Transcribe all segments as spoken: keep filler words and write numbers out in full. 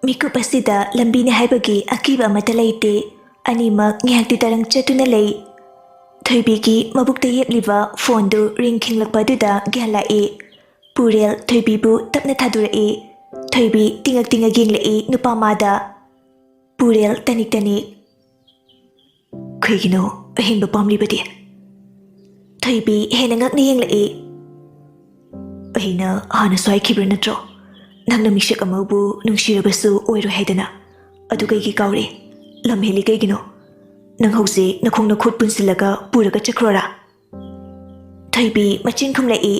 ꯃꯤꯀꯨꯞ ꯑꯁꯤꯗ ꯂꯝꯕꯤꯅꯤ ꯍꯥꯏꯕꯒꯤ ꯑꯀꯤꯕ ꯑꯃꯠꯇ ꯂꯩꯇꯦ꯫ ꯑꯅꯤꯃꯛ ꯉꯥꯏꯍꯥꯛꯇꯤ ꯇꯔꯪ ꯆꯠꯇꯨꯅ ꯂꯩ꯫ ꯊꯣꯏꯕꯤꯒꯤ ꯃꯕꯨꯛꯇ ꯌꯦꯞꯂꯤꯕ ꯐꯣꯟꯗꯨ ꯔꯤꯡ ꯈꯤꯡꯂꯛꯄ ꯑꯗꯨꯗ ꯒ꯭ꯌꯥꯟ ꯂꯥꯛꯏ꯫ ꯄꯨꯔꯦꯜ ꯊꯣꯏꯕꯤꯕꯨ ꯇꯞꯅ ꯊꯥꯗꯣꯔꯛꯏ꯫ ꯊꯣꯏꯕꯤ ꯇꯤꯡꯉꯛ ꯇꯤꯡꯉꯛ ꯌꯦꯡꯂꯛꯏ ꯅꯨꯄꯥ ꯃꯥꯗ꯫ ꯄꯨꯔꯦꯜ ꯇꯅꯤꯛ ꯇꯅꯤꯛ꯫ "ꯀꯩꯒꯤꯅꯣ ꯑꯍꯦꯟꯕ ꯄꯥꯝꯂꯤꯕꯗꯤ?" ꯊꯣꯏꯕꯤ ꯍꯦꯟꯅ ꯉꯛꯅ ꯌꯦꯡꯂꯛꯏ꯫ "ꯑꯩꯅ ꯍꯥꯟꯅꯁꯨ ꯍꯥꯏꯈꯤꯕ꯭ꯔꯥ ꯅꯠꯇ꯭ꯔꯣ? ꯅꯪꯅ ꯃꯤꯁꯛ ꯑꯃꯕꯨ ꯅꯨꯡꯁꯤꯔꯕꯁꯨ ꯑꯣꯏꯔꯣꯏ ꯍꯥꯏꯗꯅ꯫ ꯑꯗꯨ ꯀꯩꯒꯤ ꯀꯥꯎꯔꯦ? ꯂꯝ ꯍꯦꯜꯂꯤ ꯀꯩꯒꯤꯅꯣ? ꯅꯪ ꯍꯧꯖꯤꯛ ꯅꯈꯣꯡ ꯅꯈꯨꯠ ꯄꯨꯟꯁꯤꯜꯂꯒ ꯄꯨꯔꯒ ꯆꯠꯈ꯭ꯔꯣꯔꯥ?" ꯊꯣꯏꯕꯤ ꯃꯆꯤꯟ ꯈꯨꯝꯂꯛꯏ꯫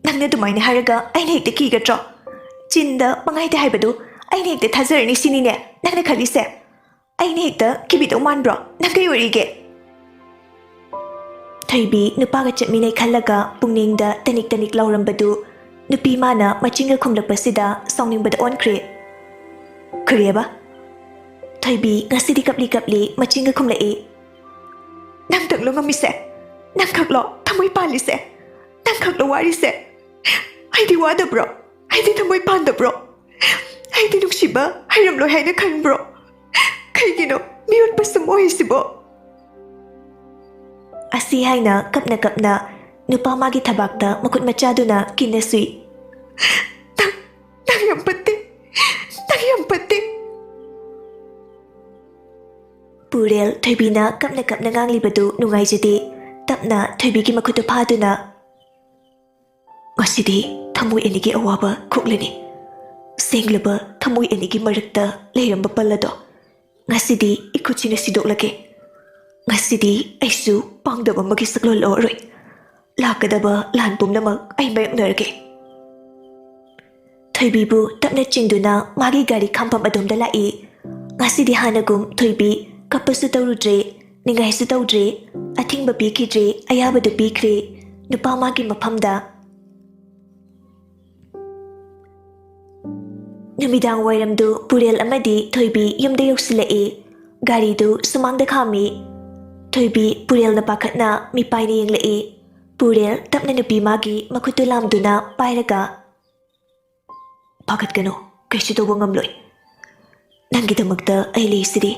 "ꯅꯪꯅ ꯑꯗꯨꯃꯥꯏꯅ ꯍꯥꯏꯔꯒ ꯑꯩꯅ ꯍꯦꯛꯇ ꯀꯤꯒꯗ꯭ꯔꯣ? ꯆꯤꯟꯗ ꯄꯪꯍꯥꯏꯗ ꯍꯥꯏꯕꯗꯨ ꯑꯩꯅ ꯍꯦꯛꯇ ꯊꯥꯖꯔꯅꯤ ꯁꯤꯅꯤꯅꯦ ꯅꯪꯅ ꯈꯜꯂꯤꯁꯦ? ꯑꯩꯅ ꯍꯦꯛꯇ ꯀꯤꯕꯤꯗꯧ ꯃꯥꯟꯕ꯭ꯔꯣ? ꯅꯪ ꯀꯩ ꯑꯣꯏꯔꯤꯒꯦ?" ꯊꯣꯏꯕꯤ ꯅꯨꯄꯥꯒ ꯆꯠꯃꯤꯟꯅꯩ ꯈꯜꯂꯒ ꯄꯨꯛꯅꯤꯡꯗ ꯇꯅꯤꯛ ꯇꯅꯤꯛ ꯂꯥꯎꯔꯝꯕꯗꯨ ꯅꯨꯄꯤ ꯃꯥꯅ ꯃꯆꯤꯟꯒ ꯈꯨꯝꯂꯛꯄꯁꯤꯗ ꯁꯥꯎꯅꯤꯡꯕꯗ ꯑꯣꯟꯈ꯭ꯔꯦ꯫ "ꯀꯔꯤꯑꯕ?" ꯊꯣꯏꯕꯤ ꯉꯁꯤꯗꯤ ꯀꯞꯂꯤ ꯀꯞꯂꯤ ꯃꯆꯤꯟꯒ ꯈꯨꯝꯂꯛꯏ꯫ "ꯅꯪꯇꯪꯂꯣ ꯉꯝꯃꯤꯁꯦ? ꯅꯪꯈꯛꯂꯣ ꯊꯃꯣꯏ ꯄꯥꯜꯂꯤꯁꯦ? ꯅꯪꯈꯛꯂꯣ ꯋꯥꯔꯤꯁꯦ? ꯑꯩꯗꯤ ꯋꯥꯗꯕ꯭ꯔꯣ? ꯑꯩꯗꯤ ꯊꯃꯣꯏ ꯄꯥꯟꯗꯕ꯭ꯔꯣ? ꯑꯩꯗꯤ ꯅꯨꯡꯁꯤꯕ ꯍꯩꯔꯝꯂꯣꯏ ꯍꯥꯏꯅ ꯈꯟꯕ꯭ꯔꯣ? ꯀꯩꯒꯤꯅꯣ ꯃꯤꯑꯣꯠꯄ ꯁꯨꯝ ꯑꯣꯏꯁꯤꯕꯣ?" ꯑꯁꯤ ꯍꯥꯏꯅ ꯀꯞꯅ ꯀꯞꯅ ꯅꯨꯄꯥ ꯃꯥꯒꯤ ꯊꯕꯥꯛꯇ ꯃꯈꯨꯠ ꯃꯆꯥꯗꯨꯅ ꯀꯤꯟꯅ ꯁꯨꯏ꯫ "ꯅꯪ, ꯅꯪ ꯌꯥꯝ ꯐꯠꯇꯦ꯫ ꯅꯪ ꯌꯥꯝ ꯐꯠꯇꯦ꯫" ꯄꯨꯔꯦꯜ ꯊꯣꯏꯕꯤꯅ ꯀꯞꯅ ꯀꯞꯅ ꯉꯥꯡꯂꯤꯕꯗꯨ ꯅꯨꯡꯉꯥꯏꯖꯗꯦ꯫ ꯇꯞꯅ ꯊꯣꯏꯕꯤꯒꯤ ꯃꯈꯨꯠꯇꯨ ꯐꯥꯗꯨꯅ, "ꯉꯁꯤꯗꯤ ꯊꯃꯣꯏ ꯑꯅꯤꯒꯤ ꯑꯋꯥꯕ ꯈꯣꯛꯂꯅꯤ꯫ ꯁꯦꯡꯂꯕ ꯊꯃꯣꯏ ꯑꯅꯤꯒꯤ ꯃꯔꯛꯇ ꯂꯩꯔꯝꯕ ꯄꯜ ꯑꯗꯣ ꯉꯁꯤꯗꯤ ꯏꯈꯨꯠꯁꯤꯅ ꯁꯤꯗꯣꯛꯂꯒꯦ꯫ ꯉꯁꯤꯗꯤ ꯑꯩꯁꯨ ꯄꯥꯡꯗꯕ ꯑꯃꯒꯤ ꯁꯛꯂꯣꯟ ꯂꯧꯔꯔꯣꯏ꯫ ꯂꯥꯛꯀꯗꯕ ꯂꯥꯟ ꯄꯨꯝꯅꯃꯛ ꯑꯩ ꯃꯥꯌꯣꯛꯅꯔꯒꯦ꯫" ꯊꯣꯏꯕꯤꯕꯨ ꯇꯞꯅ ꯆꯤꯡꯗꯨꯅ ꯃꯥꯒꯤ ꯒꯥꯔꯤ ꯈꯥꯝꯐꯝ ꯑꯗꯣꯝꯗ ꯂꯥꯛꯏ꯫ ꯉꯁꯤꯗꯤ ꯍꯥꯟꯅꯒꯨꯝ ꯊꯣꯏꯕꯤ ꯀꯞꯄꯁꯨ ꯇꯧꯔꯨꯗ꯭ꯔꯦ, ꯅꯤꯡꯉꯥꯏꯁꯨ ꯇꯧꯗ꯭ꯔꯦ꯫ ꯑꯊꯤꯡꯕ ꯄꯤꯈꯤꯗ꯭ꯔꯦ, ꯑꯌꯥꯕꯗꯨ ꯄꯤꯈ꯭ꯔꯦ꯫ ꯅꯨꯄꯥ ꯃꯥꯒꯤ ꯃꯐꯝꯗ꯫ ꯅꯨꯃꯤꯗꯥꯡ ꯋꯥꯏꯔꯝꯗꯨ ꯄꯨꯔꯦꯜ ꯑꯃꯗꯤ ꯊꯣꯏꯕꯤ ꯌꯨꯝꯗ ꯌꯧꯁꯤꯜꯂꯛꯏ꯫ ꯒꯥꯔꯤꯗꯨ ꯁꯨꯃꯥꯡꯗ ꯈꯥꯝꯃꯤ꯫ ꯊꯣꯏꯕꯤ ꯄꯨꯔꯦꯜꯅ ꯄꯥꯈꯠꯅ ꯃꯤꯄꯥꯏꯅ ꯌꯦꯡꯂꯛꯏ꯫ ꯄꯨꯔꯦꯜ ꯇꯞꯅ ꯅꯨꯄꯤ ꯃꯥꯒꯤ ꯃꯈꯨꯠꯇꯨ ꯂꯥꯝꯗꯨꯅ ꯄꯥꯏꯔꯒ, "ꯄꯥꯈꯠꯀꯅꯨ, ꯀꯩꯁꯨ ꯇꯧꯕ ꯉꯝꯂꯣꯏ꯫ ꯅꯪꯒꯤꯗꯃꯛꯇ ꯑꯩ ꯂꯩꯁꯤꯗꯤ꯫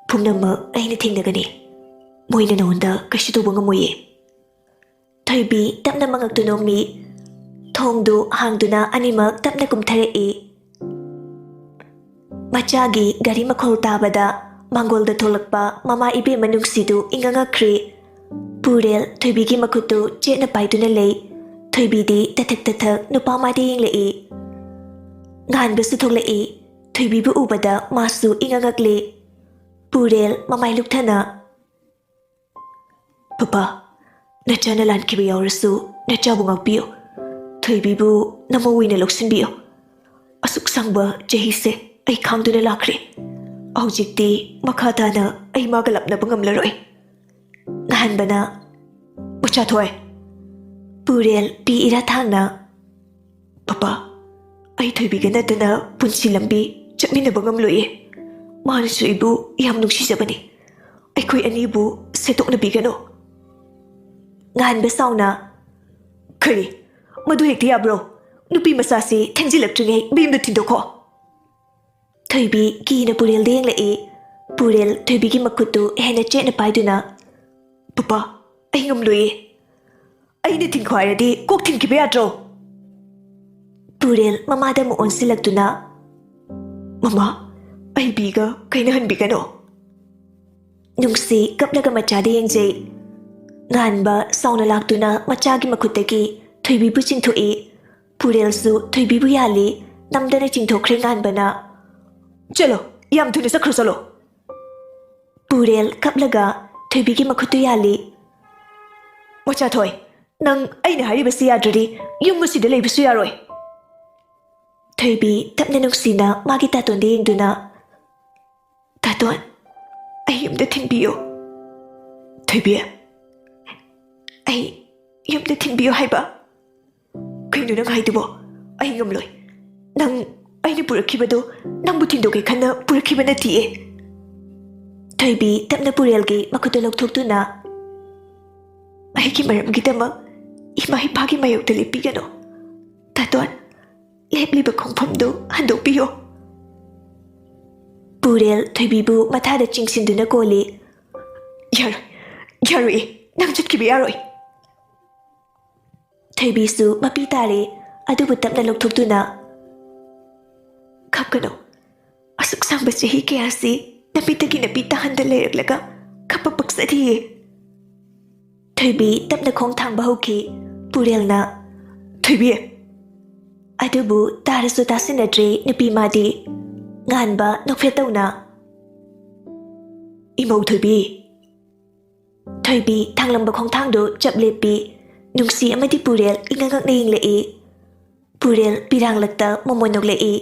ꯄꯨꯝꯅꯃꯛ ꯑꯩꯅ ꯊꯦꯡꯅꯒꯅꯤ꯫ ꯃꯣꯏꯅ ꯅꯉꯣꯟꯗ ꯀꯩꯁꯨ ꯇꯧꯕ ꯉꯝꯃꯣꯏꯌꯦ꯫ ꯊꯣꯏꯕꯤ ꯇꯞꯅ ꯃꯉꯛꯇꯨ ꯅꯣꯝꯃꯤ꯫ ꯊꯣꯡꯗꯨ ꯍꯥꯡꯗꯨꯅ ꯑꯅꯤꯃꯛ ꯇꯞꯅ ꯀꯨꯝꯊꯔꯛꯏ꯫ ꯃꯆꯥꯒꯤ ꯒꯥꯔꯤ ꯃꯈꯣꯜ ꯇꯥꯕꯗ ꯃꯥꯡꯒꯣꯜꯗ ꯊꯣꯛꯂꯛꯄ ꯃꯃꯥ ꯏꯕꯦꯝꯃ ꯅꯨꯡꯁꯤꯗꯨ ꯏꯉꯉꯛꯈ꯭ꯔꯦ꯫ ꯄꯨꯔꯦꯜ ꯊꯣꯏꯕꯤꯒꯤ ꯃꯈꯨꯠꯇꯨ ꯆꯦꯠꯅ ꯄꯥꯏꯗꯨꯅ ꯂꯩ꯫ ꯊꯣꯏꯕꯤꯗꯤ ꯇꯊꯛ ꯇꯊꯛ ꯅꯨꯄꯥ ꯃꯥꯏꯗ ꯌꯦꯡꯂꯛꯏ꯫ ꯉꯥꯟꯕꯁꯨ ꯊꯣꯛꯂꯛꯏ꯫ ꯊꯣꯏꯕꯤꯕꯨ ꯎꯕꯗ ꯃꯥꯁꯨ ꯏꯉꯉꯛꯂꯦ꯫ ꯄꯨꯔꯦꯜ ꯃꯃꯥꯏ ꯂꯨꯛꯊꯅ, "ꯄꯄꯥ, ꯅꯆꯥꯅ ꯂꯥꯟꯈꯤꯕ ꯌꯥꯎꯔꯁꯨ ꯅꯆꯥꯕꯨ ꯉꯥꯛꯄꯤꯌꯨ꯫ ꯊꯣꯏꯕꯤꯕꯨ ꯅꯃꯧ ꯑꯣꯏꯅ ꯂꯧꯁꯤꯟꯕꯤꯌꯨ꯫ ꯑꯁꯨꯛ ꯁꯥꯡꯕ ꯆꯍꯤꯁꯦ ꯑꯩ ꯈꯥꯡꯗꯨꯅ ꯂꯥꯛꯈ꯭ꯔꯦ꯫ ꯍꯧꯖꯤꯛꯇꯤ ꯃꯈꯥ ꯇꯥꯅ ꯑꯩ ꯃꯥꯒ ꯂꯥꯞꯅꯕ ꯉꯝꯂꯔꯣꯏ꯫" ꯉꯍꯥꯟꯕꯅ, "ꯃꯆꯥꯊꯣꯏ꯫" ꯄꯨꯔꯦꯜ ꯄꯤ ꯏꯔꯥ ꯊꯥꯡꯅ, "ꯄꯄꯥ, ꯑꯩ ꯊꯣꯏꯕꯤꯒ ꯅꯠꯇꯅ ꯄꯨꯟꯁꯤ ꯂꯝꯕꯤ ꯆꯠꯃꯤꯟꯅꯕ ꯉꯝꯂꯣꯏꯌꯦ꯫ ꯃꯥꯅꯁꯨ ꯑꯩꯕꯨ ꯌꯥꯝ ꯅꯨꯡꯁꯤꯖꯕꯅꯤ꯫ ꯑꯩꯈꯣꯏ ꯑꯅꯤꯕꯨ ꯁꯦꯠꯇꯣꯛꯅꯕꯤꯒꯅꯨ꯫" ꯉꯍꯥꯟꯕ ꯁꯥꯎꯅ, "ꯀꯔꯤ? ꯃꯗꯨ ꯍꯦꯛꯇ ꯌꯥꯕ꯭ꯔꯣ? ꯅꯨꯄꯤ ꯃꯆꯥꯁꯤ ꯊꯦꯡꯖꯤꯜꯂꯛꯇ꯭ꯔꯤꯉꯩ ꯃꯌꯨꯝꯗ ꯊꯤꯟꯗꯣꯛꯈꯣ꯫" ꯊꯣꯏꯕꯤ ꯀꯤꯅ ꯄꯨꯔꯦꯜꯗ ꯌꯦꯡꯂꯛꯏ꯫ ꯄꯨꯔꯦꯜ ꯊꯣꯏꯕꯤꯒꯤ ꯃꯈꯨꯠꯇꯨ ꯍꯦꯟꯅ ꯆꯦꯠꯅ ꯄꯥꯏꯗꯨꯅ, "ꯄꯄꯥ, ꯑꯩ ꯉꯝꯂꯣꯏꯌꯦ꯫ ꯑꯩꯅ ꯊꯤꯡꯈꯣ ꯍꯥꯏꯔꯗꯤ ꯀꯣꯛ ꯊꯤꯡꯈꯤꯕ ꯌꯥꯗ꯭ꯔꯣ?" ꯄꯨꯔꯦꯜ ꯃꯃꯥꯗ ꯑꯃꯨꯛ ꯑꯣꯟꯁꯤꯜꯂꯛꯇꯨꯅ, "ꯃꯃꯥ, ꯑꯩ ꯕꯤꯒ ꯀꯩꯅꯍꯟꯕꯤꯒꯅꯣ꯫" ꯅꯨꯡꯁꯤ ꯀꯞꯂꯒ ꯃꯆꯥꯗ ꯌꯦꯡꯖꯩ꯫ ꯉꯥꯟꯕ ꯁꯥꯎꯅ ꯂꯥꯛꯇꯨꯅ ꯃꯆꯥꯒꯤ ꯃꯈꯨꯠꯇꯒꯤ ꯊꯣꯏꯕꯤꯕꯨ ꯆꯤꯡꯊꯣꯛꯏ꯫ ꯄꯨꯔꯦꯜꯁꯨ ꯊꯣꯏꯕꯤꯕꯨ ꯌꯥꯜꯂꯤ꯫ ꯅꯝꯗꯅ ꯆꯤꯡꯊꯣꯛꯈ꯭ꯔꯦ ꯉꯥꯟꯕꯅ꯫ "ꯆꯠꯂꯣ, ꯌꯥꯝ ꯊꯨꯅ ꯆꯠꯈ꯭ꯔꯣ, ꯆꯠꯂꯣ꯫" ꯄꯨꯔꯦꯜ ꯀꯞꯂꯒ ꯊꯣꯏꯕꯤꯒꯤ ꯃꯈꯨꯠꯇꯨ ꯌꯥꯜꯂꯤ꯫ "ꯃꯆꯥꯊꯣꯏ, ꯅꯪ ꯑꯩꯅ ꯍꯥꯏꯔꯤꯕꯁꯤ ꯌꯥꯗ꯭ꯔꯗꯤ ꯌꯨꯝ ꯑꯁꯤꯗ ꯂꯩꯕꯁꯨ ꯌꯥꯔꯣꯏ꯫" ꯊꯣꯏꯕꯤ ꯇꯞꯅ ꯅꯨꯡꯁꯤꯅ ꯃꯥꯒꯤ ꯇꯥꯇꯣꯟꯗ ꯌꯦꯡꯗꯨꯅ, "ꯇꯥꯇꯣꯟ, ꯑꯩ ꯌꯨꯝꯗ ꯊꯤꯟꯕꯤꯌꯨ꯫" "ꯊꯣꯏꯕꯤ, ꯑꯩ ꯌꯨꯝꯗ ꯊꯤꯟꯕꯤꯌꯨ ꯍꯥꯏꯕ?" "ꯀꯩꯅꯣ ꯅꯪ ꯍꯥꯏꯗꯨꯕꯣ? ꯑꯩ ꯉꯝꯂꯣꯏ꯫ ꯅꯪ ꯑꯩꯅ ꯄꯨꯔꯛꯈꯤꯕꯗꯣ ꯅꯪꯕꯨ ꯊꯤꯟꯗꯣꯛꯀꯦ ꯈꯟꯅ ꯄꯨꯔꯛꯈꯤꯕ ꯅꯠꯇꯤꯌꯦ꯫" ꯊꯣꯏꯕꯤ ꯇꯞꯅ ꯄꯨꯔꯦꯜꯒꯤ ꯃꯈꯨꯠꯇꯨ ꯂꯧꯊꯣꯛꯇꯨꯅ, "ꯑꯩꯒꯤ ꯃꯔꯝꯒꯤꯗꯃꯛ ꯏꯃꯥ ꯏꯄꯥꯒꯤ ꯃꯥꯌꯣꯛꯇ ꯂꯦꯞꯄꯤꯒꯅꯨ꯫ ꯇꯥꯇꯣꯟ, ꯂꯦꯞꯂꯤꯕ ꯈꯣꯡꯐꯝꯗꯨ ꯍꯟꯗꯣꯛꯄꯤꯌꯣ꯫ ꯄꯨꯔꯦꯜ ꯊꯣꯏꯕꯤꯕꯨ ꯃꯊꯥꯗ ꯆꯤꯡꯁꯤꯟꯗꯨꯅ ꯀꯣꯜꯂꯤ꯫ "ꯌꯥꯔꯣꯏ, ꯌꯥꯔꯣꯏ, ꯅꯪ ꯆꯠꯈꯤꯕ ꯌꯥꯔꯣꯏ꯫" ꯊꯣꯏꯕꯤꯁꯨ ꯃꯄꯤ ꯇꯥꯔꯦ, ꯑꯗꯨꯕꯨ ꯇꯞꯅ ꯂꯧꯊꯣꯛꯇꯨꯅ, "ꯀꯞꯀꯅꯨ, ꯑꯁꯨꯛ ꯁꯥꯡꯕ ꯆꯍꯤ ꯀꯌꯥꯁꯤ ꯅꯃꯤꯠꯇꯒꯤ ꯅꯄꯤ ꯇꯥꯍꯟꯗ ꯂꯩꯔꯛꯂꯒ ꯀꯞꯄ ꯄꯛꯆꯗꯤꯌꯦ꯫" ꯊꯣꯏꯕꯤ ꯇꯞꯅ ꯈꯣꯡ ꯊꯥꯡꯕ ꯍꯧꯈꯤ꯫ ꯄꯨꯔꯦꯜꯅ, "ꯊꯣꯏꯕꯤ!" ꯑꯗꯨꯕꯨ ꯇꯥꯔꯁꯨ ꯇꯥꯁꯤꯟꯅꯗ꯭ꯔꯦ ꯅꯨꯄꯤ ꯃꯥꯗꯤ꯫ ꯉꯥꯟꯕ ꯅꯣꯛꯐꯦꯠ ꯇꯧꯅ, "ꯏꯃꯧ ꯊꯣꯏꯕꯤ!" ꯊꯣꯏꯕꯤ ꯊꯥꯡꯂꯝꯕ ꯈꯣꯡꯊꯥꯡꯗꯨ ꯆꯞ ꯂꯦꯞꯄꯤ꯫ ꯅꯨꯡꯁꯤ ꯑꯃꯗꯤ ꯄꯨꯔꯦꯜ ꯏꯉꯛ ꯉꯛꯅ ꯌꯦꯡꯂꯛꯏ꯫ ꯄꯨꯔꯦꯜ ꯄꯤꯔꯥꯡꯂꯛꯇ ꯃꯣꯃꯣꯟ ꯅꯣꯛꯂꯛꯏ꯫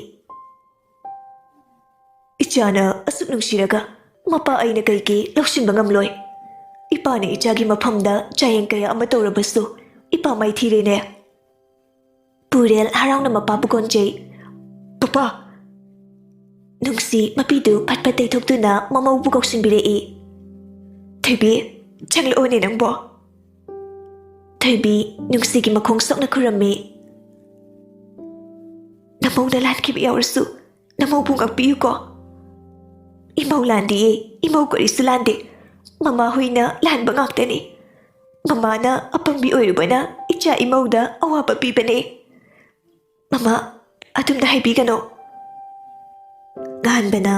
"ꯏꯆꯥꯅ ꯑꯁꯨꯛ ꯅꯨꯡꯁꯤꯔꯒ ꯃꯄꯥ ꯑꯩꯅ ꯀꯩꯒꯤ ꯂꯧꯁꯤꯟꯕ ꯉꯝꯂꯣꯏ? ꯏꯄꯥꯅ ꯏꯆꯥꯒꯤ ꯃꯐꯝꯗ ꯆꯥꯌꯦꯡ ꯀꯌꯥ ꯑꯃ ꯇꯧꯔꯕꯁꯨ ꯏꯄꯥ ꯃꯥꯏꯊꯤꯔꯦꯅꯦ꯫" ꯄꯨꯔꯦꯜ ꯍꯔꯥꯎꯅ ꯃꯄꯥꯕꯨ ꯀꯣꯟꯖꯩ꯫ "ꯄꯄꯥ!" ꯅꯨꯡꯁꯤ ꯃꯄꯤꯗꯨ ꯐꯠ ꯐꯠ ꯇꯩꯊꯣꯛꯇꯨꯅ ꯃꯃꯧꯕꯨ ꯀꯧꯁꯤꯟꯕꯤꯔꯛꯏ꯫ "ꯊꯣꯏꯕꯤ, ꯆꯪꯂꯛꯑꯣꯅꯦ ꯅꯪꯕꯣ꯫" ꯊꯣꯏꯕꯤ ꯅꯨꯡꯁꯤꯒꯤ ꯃꯈꯣꯡ ꯁꯣꯛꯅ ꯈꯨꯔꯝꯃꯤ꯫ "ꯅꯃꯧꯅ ꯂꯥꯟꯈꯤꯕ ꯌꯥꯎꯔꯁꯨ ꯅꯃꯧꯕꯨ ꯉꯥꯛꯄꯤꯌꯨꯀꯣ꯫" "ꯏꯃꯧ ꯂꯥꯟꯗꯤꯌꯦ, ꯏꯃꯧ ꯀꯔꯤꯁꯨ ꯂꯥꯟꯗꯦ꯫ ꯃꯃꯥ ꯍꯣꯏꯅ ꯂꯥꯟꯕ ꯉꯥꯛꯇꯅꯤ꯫ ꯃꯃꯥꯅ ꯑꯄꯪꯕꯤ ꯑꯣꯏꯔꯨꯕꯅ ꯏꯆꯥ ꯏꯃꯧꯗ ꯑꯋꯥꯕ ꯄꯤꯕꯅꯦ꯫ ꯃꯃꯥ, ꯑꯗꯨꯝꯅ ꯍꯥꯏꯕꯤꯒꯅꯣ꯫" ꯉꯥꯟꯕꯅ,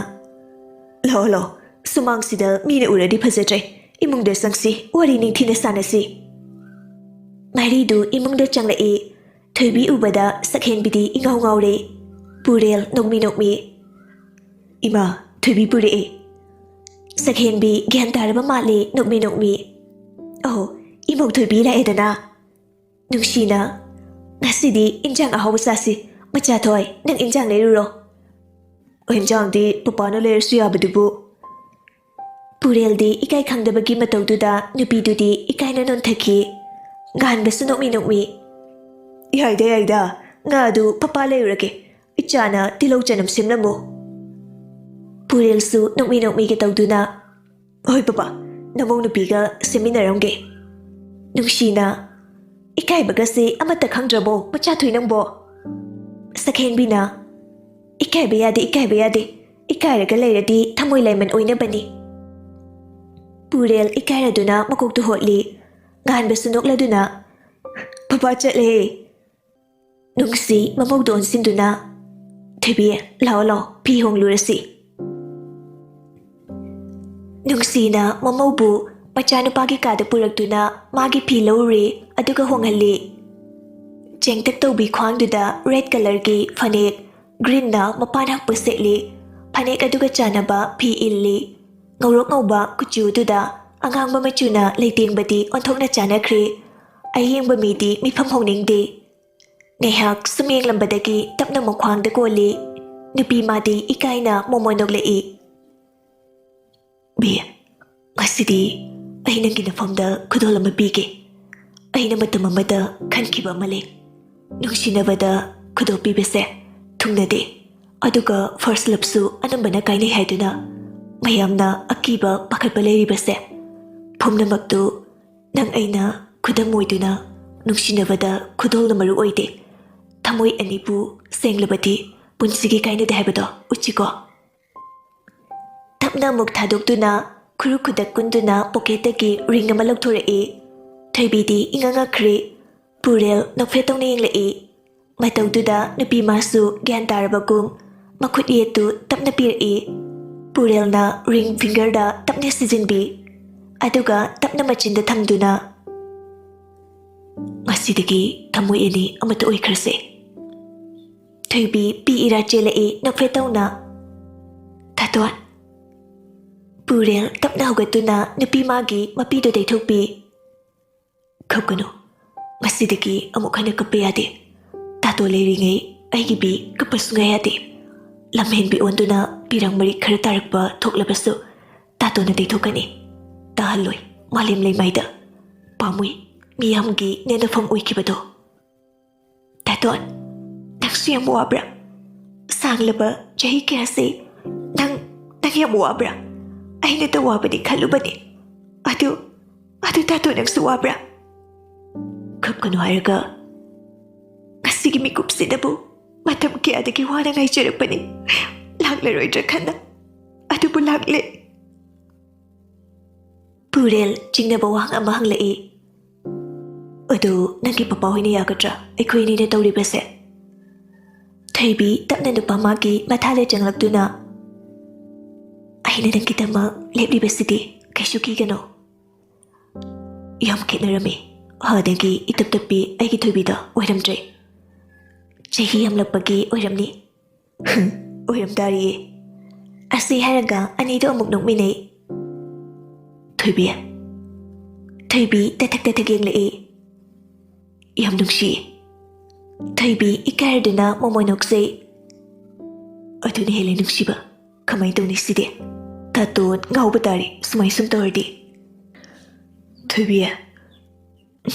"ꯂꯥꯛꯑꯣ, ꯂꯥꯛꯑꯣ, ꯁꯨꯃꯥꯡꯁꯤꯗ ꯃꯤꯅ ꯎꯔꯗꯤ ꯐꯖꯗ꯭ꯔꯦ꯫ ꯏꯃꯨꯡꯗ ꯆꯪꯁꯤ, ꯋꯥꯔꯤ ꯅꯤꯡꯊꯤꯅ ꯁꯥꯟꯅꯁꯤ꯫" ꯃꯔꯤꯗꯨ ꯏꯃꯨꯡꯗ ꯆꯪꯂꯛꯏ꯫ ꯊꯣꯏꯕꯤ ꯎꯕꯗ ꯁꯛꯍꯦꯟꯕꯤꯗꯤ ꯏꯉꯥꯎ ꯉꯥꯎꯔꯦ꯫ ꯄꯨꯔꯦꯜ ꯅꯣꯛꯃꯤ ꯅꯣꯛꯃꯤ, "ꯏꯃꯥ, ꯊꯣꯏꯕꯤ ꯄꯨꯔꯛꯑꯦ꯫" ꯁꯛꯍꯦꯟꯕꯤ ꯒ꯭ꯌꯥꯟ ꯇꯥꯔꯕ ꯃꯥꯜꯂꯦ, ꯅꯣꯛꯃꯤ ꯅꯣꯛꯃꯤ꯫ "ꯑꯍꯣ, ꯏꯃꯧ ꯊꯣꯏꯕꯤ ꯂꯥꯛꯑꯦꯗꯅ꯫" ꯅꯨꯡꯁꯤꯅ, "ꯉꯁꯤꯗꯤ ꯏꯟꯖꯥꯡ ꯑꯍꯥꯎꯕ ꯆꯥꯁꯤ, ꯃꯆꯥꯊꯣꯏ, ꯅꯪ ꯏꯟꯖꯥꯡ ꯂꯩꯔꯨꯔꯣ꯫" "ꯏꯟꯖꯥꯡꯗꯤ ꯄꯄꯥꯅ ꯂꯩꯔꯁꯨ ꯌꯥꯕꯗꯨꯕꯨ꯫" ꯄꯨꯔꯦꯜꯗꯤ ꯏꯀꯥꯏ ꯈꯪꯗꯕꯒꯤ ꯃꯇꯧꯗꯨꯗ ꯅꯨꯄꯤꯗꯨꯗꯤ ꯏꯀꯥꯏꯅ ꯅꯣꯟꯊꯈꯤ꯫ ꯉꯥꯟꯕꯁꯨ ꯅꯣꯛꯃꯤ ꯅꯣꯛꯃꯤ, "ꯌꯥꯏꯗ, ꯌꯥꯏꯗ, ꯉꯥꯗꯨ ꯄꯄꯥ ꯂꯩꯔꯨꯔꯒꯦ, ꯏꯆꯥꯅ ꯇꯤꯜꯍꯧ ꯆꯅꯝ ꯁꯦꯝꯂꯝꯃꯨ꯫" ꯄꯨꯔꯦꯜꯁꯨ ꯅꯣꯛꯃꯤ ꯅꯣꯛꯃꯤꯒ ꯇꯧꯗꯨꯅ, "ꯍꯣꯏ ꯄꯄꯥ, ꯅꯃꯧ ꯅꯨꯄꯤꯒ ꯁꯦꯝꯃꯤꯟꯅꯔꯝꯒꯦ꯫" ꯅꯨꯡꯁꯤꯅ, "ꯏꯀꯥꯏꯕꯒꯁꯦ ꯑꯃꯠꯇ ꯈꯪꯗ꯭ꯔꯕꯣ ꯃꯆꯥꯊꯣꯏ ꯅꯪꯕꯣ?" ꯁꯛꯍꯦꯟꯕꯤꯅ, "ꯏꯀꯥꯏꯕ ꯌꯥꯗꯦ, ꯏꯀꯥꯏꯕ ꯌꯥꯗꯦ꯫ ꯏꯀꯥꯏꯔꯒ ꯂꯩꯔꯗꯤ ꯊꯃꯣꯏ ꯂꯥꯏꯃꯟ ꯑꯣꯏꯅꯕꯅꯤ꯫" ꯄꯨꯔꯦꯜ ꯏꯀꯥꯏꯔꯗꯨꯅ ꯃꯀꯣꯛꯇꯨ ꯍꯣꯠꯂꯤ꯫ ꯉꯥꯟꯕꯁꯨ ꯅꯣꯛꯂꯗꯨꯅ, "ꯕꯕꯥ ꯆꯠꯂꯦ꯫" ꯅꯨꯡꯁꯤ ꯃꯃꯧꯗ ꯑꯣꯟꯁꯤꯟꯗꯨꯅ, "ꯊꯣꯏꯕꯤ, ꯂꯥꯛꯑꯣ ꯂꯥꯛꯑꯣ, ꯐꯤ ꯍꯣꯡꯂꯨꯔꯁꯤ꯫" ꯅꯨꯡꯁꯤꯅ ꯃꯃꯧꯕꯨ ꯃꯆꯥꯅꯨꯄꯥꯒꯤ ꯀꯥꯗ ꯄꯨꯔꯛꯇꯨꯅ ꯃꯥꯒꯤ ꯐꯤ ꯂꯧꯔꯦ, ꯑꯗꯨꯒ ꯍꯣꯡꯍꯜꯂꯤ꯫ ꯆꯦꯡꯇꯛ ꯇꯧꯕꯤ ꯈ꯭ꯋꯥꯡꯗꯨꯗ ꯔꯦꯗ ꯀꯂꯔꯒꯤ ꯐꯅꯦꯛ, ꯒ꯭ꯔꯤꯟꯅ ꯃꯄꯥꯟ ꯍꯛꯄ ꯁꯦꯠꯂꯤ꯫ ꯐꯅꯦꯛ ꯑꯗꯨꯒ ꯆꯥꯟꯅꯕ ꯐꯤ ꯏꯜꯂꯤ꯫ ꯉꯧꯔꯣꯛ ꯉꯧꯕ ꯀꯨꯆꯨꯗꯨꯗ ꯑꯉꯥꯡꯕ ꯃꯆꯨꯅ ꯂꯩꯇꯦꯡꯕꯗꯤ ꯑꯣꯟꯊꯣꯛꯅ ꯆꯥꯟꯅꯈ꯭ꯔꯦ꯫ ꯑꯌꯦꯡꯕ ꯃꯤꯗꯤ ꯃꯤꯐꯝ ꯍꯣꯡꯅꯤꯡꯗꯦ꯫ ꯉꯥꯏꯍꯥꯛ ꯁꯨꯝ ꯌꯦꯡꯂꯝꯕꯗꯒꯤ ꯇꯞꯅ ꯃꯈ꯭ꯋꯥꯡꯗ ꯀꯣꯜꯂꯤ꯫ ꯅꯨꯄꯤ ꯃꯥꯗꯤ ꯏꯀꯥꯏꯅ ꯃꯣꯃꯣꯟ ꯅꯣꯛꯂꯛꯏ꯫ "ꯕꯤ, ꯉꯁꯤꯗꯤ ꯑꯩ ꯅꯪꯒꯤ ꯅꯐꯝꯗ ꯈꯨꯗꯣꯜ ꯑꯃ ꯄꯤꯒꯦ꯫ ꯑꯩꯅ ꯃꯇꯝ ꯑꯃꯗ ꯈꯟꯈꯤꯕ ꯑꯃ ꯂꯩ꯫ ꯅꯨꯡꯁꯤꯅꯕꯗ ꯈꯨꯗꯣꯜ ꯄꯤꯕꯁꯦ ꯊꯨꯡꯅꯗꯦ꯫ ꯑꯗꯨꯒ ꯐꯥꯔꯁ ꯂꯞꯁꯨ ꯑꯅꯝꯕꯅ ꯀꯥꯏꯅꯩ ꯍꯥꯏꯗꯨꯅ ꯃꯌꯥꯝꯅ ꯑꯀꯤꯕ ꯄꯥꯈꯠꯄ ꯂꯩꯔꯤꯕꯁꯦ, ꯄꯨꯝꯅꯃꯛꯇꯨ ꯅꯪ ꯑꯩꯅ ꯈꯨꯗꯝ ꯑꯣꯏꯗꯨꯅ ꯅꯨꯡꯁꯤꯅꯕꯗ ꯈꯨꯗꯣꯜꯅ ꯃꯔꯨ ꯑꯣꯏꯗꯦ꯫ ꯊꯃꯣꯏ ꯑꯅꯤꯕꯨ ꯁꯦꯡꯂꯕꯗꯤ ꯄꯨꯟꯁꯤꯒꯤ ꯀꯥꯏꯅꯗꯦ ꯍꯥꯏꯕꯗꯣ ꯎꯠꯁꯤꯀꯣ꯫" ꯇꯞꯅ ꯑꯃꯨꯛ ꯊꯥꯗꯣꯛꯇꯨꯅ ꯈꯨꯔꯨ ꯈꯨꯗꯛ ꯀꯨꯟꯗꯨꯅ ꯄꯣꯀꯦꯠꯇꯒꯤ ꯔꯤꯡ ꯑꯃ ꯂꯧꯊꯣꯔꯛꯏ꯫ ꯊꯣꯏꯕꯤꯗꯤ ꯏꯉꯛ ꯉꯛꯈ꯭ꯔꯦ꯫ ꯄꯨꯔꯦꯜ ꯅꯣꯛꯐꯦꯠ ꯇꯧꯅ ꯌꯦꯡꯂꯛꯏ꯫ ꯃꯇꯧꯗꯨꯗ ꯅꯨꯄꯤ ꯃꯥꯁꯨ ꯒ꯭ꯌꯥꯟ ꯇꯥꯔꯕꯒꯨꯝ ꯃꯈꯨꯠ ꯌꯦꯠꯇꯨ ꯇꯞꯅ ꯄꯤꯔꯛꯏ꯫ ꯄꯨꯔꯦꯜꯅ ꯔꯤꯡ ꯐꯤꯡꯒꯔꯗ ꯇꯞꯅ ꯁꯤꯖꯤꯟꯕꯤ꯫ ꯑꯗꯨꯒ ꯇꯞꯅ ꯃꯆꯤꯟꯗ ꯊꯝꯗꯨꯅ, "ꯉꯁꯤꯗꯒꯤ ꯊꯃꯣꯏ ꯑꯅꯤ ꯑꯃꯠꯇ ꯑꯣꯏꯈ꯭ꯔꯁꯦ꯫" ꯊꯣꯏꯕꯤ ꯄꯤ ꯏꯔꯥ ꯆꯦꯜꯂꯛꯏ ꯅꯣꯛꯐꯦꯠ ꯇꯧꯅ꯫ "ꯇꯥꯇꯣꯟ!" ꯄꯨꯔꯦꯜ ꯇꯞꯅ ꯍꯧꯒꯠꯇꯨꯅ ꯅꯨꯄꯤ ꯃꯥꯒꯤ ꯃꯄꯤꯗꯨ ꯇꯩꯊꯣꯛꯄꯤ꯫ "ꯀꯞꯀꯅꯨ꯫ ꯉꯁꯤꯗꯒꯤ ꯑꯃꯨꯛ ꯍꯟꯅ ꯀꯞꯄ ꯌꯥꯗꯦ꯫ ꯇꯥꯇꯣꯟ ꯂꯩꯔꯤꯉꯩ ꯑꯩꯒꯤ ꯕꯤ ꯀꯞꯄ ꯁꯨꯡꯌꯥ ꯌꯥꯗꯦ꯫ ꯂꯝꯍꯦꯟꯕꯤ ꯑꯣꯟꯗꯨꯅ ꯄꯤꯔꯪ ꯃꯔꯤꯛ ꯈꯔ ꯇꯥꯔꯛꯄ ꯊꯣꯛꯂꯕꯁꯨ ꯇꯥꯇꯣꯟꯅ ꯇꯩꯊꯣꯛꯀꯅꯤ꯫ ꯇꯥꯍꯜꯂꯣꯏ ꯃꯥꯂꯦꯝ ꯂꯩꯃꯥꯏꯗ꯫ ꯄꯥꯝꯃꯨꯏ ꯃꯤꯌꯥꯝꯒꯤ ꯅꯦꯟꯅꯐꯝ ꯑꯣꯏꯈꯤꯕꯗꯣ꯫" "ꯇꯥꯇꯣꯟ, ꯅꯪꯁꯨ ꯌꯥꯝ ꯋꯥꯕ꯭ꯔꯥ? ꯁꯥꯡꯂꯕ ꯆꯍꯤ ꯀꯌꯥꯁꯤ ꯅꯪ, ꯅꯪ ꯌꯥꯝ ꯋꯥꯕ꯭ꯔꯥ? ꯑꯩꯅꯇ ꯋꯥꯕꯗꯤ ꯈꯜꯂꯨꯕꯅꯤ꯫ ꯑꯗꯨ, ꯑꯗꯨ ꯇꯥꯇꯣꯟ ꯅꯪꯁꯨ ꯋꯥꯕ꯭ꯔꯥ?" "ꯀꯞꯀꯅꯨ ꯍꯥꯏꯔꯒ ꯉꯁꯤꯒꯤ ꯃꯤꯀꯨꯞꯁꯤꯗꯕꯨ ꯃꯇꯝ ꯀꯌꯥꯗꯒꯤ ꯋꯥꯅ ꯉꯥꯏꯖꯔꯛꯄꯅꯤ, ꯂꯥꯛꯂꯔꯣꯏꯗ꯭ꯔꯥ ꯈꯟꯅ꯫ ꯑꯗꯨꯕꯨ ꯂꯥꯛꯂꯦ꯫ ꯄꯨꯔꯦꯜ ꯆꯤꯡꯅꯕ ꯋꯥꯍꯪ ꯑꯃ ꯍꯪꯂꯛꯏ꯫ "ꯑꯗꯨ ꯅꯪꯒꯤ ꯄꯄꯥ ꯍꯣꯏꯅ ꯌꯥꯒꯗ꯭ꯔꯥ, ꯑꯩꯈꯣꯏ ꯑꯅꯤꯅ ꯇꯧꯔꯤꯕꯁꯦ?" ꯊꯣꯏꯕꯤ ꯇꯞꯅ ꯅꯨꯄꯥ ꯃꯥꯒꯤ ꯃꯊꯥꯗ ꯆꯪꯂꯛꯇꯨꯅ, "ꯑꯩꯅ ꯅꯪꯒꯤꯗꯃꯛ ꯂꯦꯞꯂꯤꯕꯁꯤꯗꯤ, ꯀꯩꯁꯨ ꯀꯤꯒꯅꯨ꯫" ꯌꯥꯝ ꯈꯦꯠꯅꯔꯝꯃꯤ꯫ ꯍꯥꯟꯅꯒꯤ ꯏꯇꯞ ꯇꯞꯄꯤ ꯑꯩꯒꯤ ꯊꯣꯏꯕꯤꯗꯣ ꯑꯣꯏꯔꯝꯗ꯭ꯔꯦ꯫ ꯆꯍꯤ ꯌꯥꯝꯂꯛꯄꯒꯤ ꯑꯣꯏꯔꯝꯅꯤ꯫ "ꯍꯨꯝ, ꯑꯣꯏꯔꯝ ꯇꯥꯔꯤꯌꯦ꯫" ꯑꯁꯤ ꯍꯥꯏꯔꯒ ꯑꯅꯤꯗꯣ ꯑꯃꯨꯛ ꯅꯣꯛꯃꯤꯟꯅꯩ꯫ ꯊꯣꯏꯕꯤ, ꯊꯣꯏꯕꯤ ꯇꯊꯛ ꯇꯊꯛ ꯌꯦꯡꯂꯛꯏ꯫ "ꯌꯥꯝ ꯅꯨꯡꯁꯤ꯫" ꯊꯣꯏꯕꯤ ꯏꯀꯥꯏꯔꯗꯨꯅ ꯃꯣꯃꯣꯏ ꯅꯣꯛꯆꯩ꯫ "ꯑꯗꯨꯅ ꯍꯦꯜꯂꯦ ꯅꯨꯡꯁꯤꯕ꯫ ꯀꯃꯥꯏꯅ ꯇꯧꯅꯤ ꯁꯤꯗꯤ? ꯇꯥꯇꯣꯟ ꯉꯥꯎꯕ ꯇꯥꯔꯦ ꯁꯨꯃꯥꯏ ꯁꯨꯝ ꯇꯧꯔꯗꯤ꯫" ꯊꯣꯏꯕꯤ꯫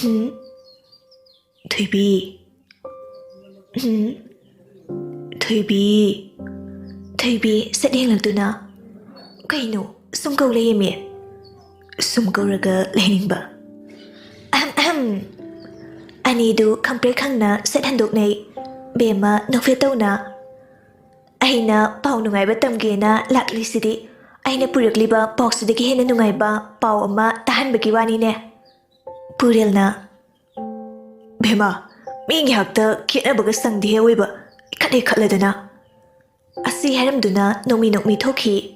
"ꯎꯝ? ꯊꯣꯏꯕꯤ꯫ ꯎꯝ? ꯊꯣꯏꯕꯤ꯫" ꯊꯣꯏꯕꯤ ꯁꯠ ꯌꯦꯡꯂꯛꯇꯨꯅ, "ꯀꯩꯅꯣ? ꯁꯨꯝ ꯀꯧ ꯂꯩꯌꯦꯃꯤ꯫" "ꯁꯨꯝ ꯀꯧꯔꯒ ꯂꯩꯅꯤꯡꯕ꯫" ꯑꯍꯝ, ꯑꯍꯝ꯫ ꯑꯅꯤꯗꯨ ꯈꯪꯄ꯭ꯔꯦꯛ ꯈꯪꯅ ꯁꯠ ꯍꯟꯗꯣꯛꯅꯩ꯫ ꯕꯦꯝꯃ ꯅꯣꯛꯐꯦꯠ ꯇꯧꯅ, "ꯑꯩꯅ ꯄꯥꯎ ꯅꯨꯡꯉꯥꯏꯕ ꯇꯝꯒꯦꯅ ꯂꯥꯛꯂꯤꯁꯤꯗꯤ꯫ ꯑꯩꯅ ꯄꯨꯔꯛꯂꯤꯕ ꯄꯥꯎꯁꯤꯗꯒꯤ ꯍꯦꯟꯅ ꯅꯨꯡꯉꯥꯏꯕ ꯄꯥꯎ ꯑꯃ ꯇꯥꯍꯟꯕꯒꯤ ꯋꯥꯅꯤꯅꯦ꯫" ꯄꯨꯔꯦꯜꯅ, "ꯕꯦꯝꯃ, ꯃꯤ ꯉꯥꯏꯍꯥꯛꯇ ꯈꯦꯠꯅꯕꯒ ꯁꯪꯗꯦꯍꯦ ꯑꯣꯏꯕ, ꯏꯈꯠ ꯍꯦꯛ ꯈꯠꯂꯗꯅ꯫" ꯑꯁꯤ ꯍꯥꯏꯔꯝꯗꯨꯅ ꯅꯣꯡꯃꯤ ꯅꯣꯡꯃꯤ ꯊꯣꯛꯈꯤ꯫